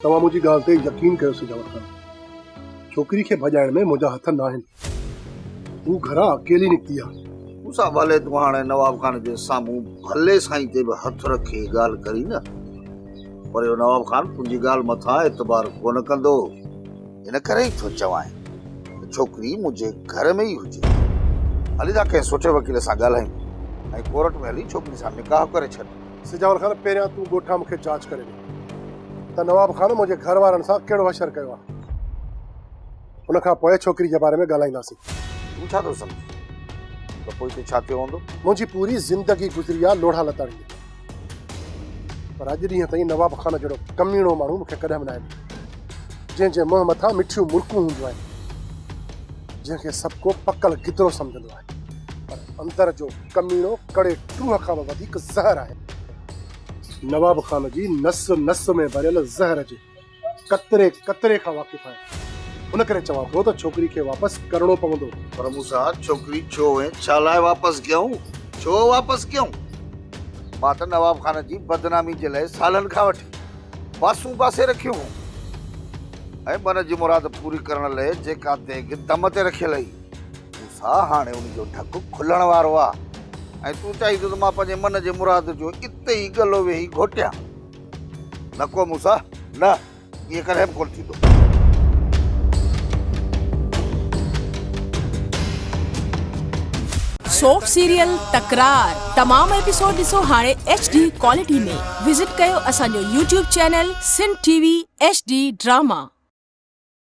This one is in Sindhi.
توهان منهنجي ڳالهه تي يقين ڪيو سجاول خان. ڇوڪري کي ڀڄائڻ ۾ منهنجا هٿ ناهن. هو گهران اڪيلي نڪتي آ. مون سان ڀلي تون هاڻي نواب خان جي سامهون ڀلي سائين تي به هٿ رکي ڳالهه ڪرين نه پر اهو نواب خان تنهنجي ڳالهه مٿان اعتبار ڪونه ڪندو. ان ڪري ئي ٿو چوانء ته ڇوڪري منهنجي گهر ۾ ئي هجي. هلي ٿا ڪنهن سٺي وڪيل سان ڳالهايون ۽ ڪورٽ ۾ هلي ڇوڪري سان نڪاح ڪري ڇڏ. سجاول خان پهريان تون ڳوٺان مون کي جاچ ڪري ڏي ته نواب خان منهنجي گهر وارن سان ڪهڙو حشر ڪيو آهي. ان کان پوء ڇوڪري جي باري ۾ ڳالهائينداسين. تون ڇا ٿو سمجهين ته پوء هتي ڇا ٿيو هوندو؟ منهنجي پوري زندگي گذري آهي لوڙها لتاڙيندي پر اڄ ڏينهن تائين نواب خان جهڙو ڪميڻو ماڻهو مون کي ڪڏهن به ناهي مليو جنهن جي منهن مٿان مٺيون مرڪون هونديون آهن جنهن کي سڀ ڪو پڪل گدرو سمجهندو آهي. پر اندر جو ڪميڻو ڪڙي ٽوهه کان به وڌيڪ زهر آهي. نواب خان جي نس نس ۾ ڀريل زهر جي قطري قطري کان واقف آهيان. ان ڪري چوان ٿو ته ڇوڪري کي واپس ڪرڻو پوندو. پر موسيٰ ڇوڪري ڇو ۽ ڇا لاء واپس ڪيائون؟ ڇو واپس ڪيائون؟ مان ته نواب خان جي بدنامي جي لاء سالن کان وٺي باسون باسي رکيون هيون ۽ من جي مراد پوري ڪرڻ لئه جيڪا ديڳ دم تي رکيل هئي. موسيٰ، هاڻي ان جو ڍڪ کلڻ وارو آ ۽ تون چاهين ٿو ته مان پنهنجي من جي مراد جو اتي ئي ڳلو ويهي گهوٽيان. نه ڪو موسيٰ، نه، ائين ڪڏهن به ڪونه ٿيندو. سوپ سيريل تڪرار تمام ايپيسوڊ ڏسو هاڻي ايڇ ڊي ڪوالٽي ۾ وزٽ ڪيو اسان جو YouTube channel Sindh T V H D drama.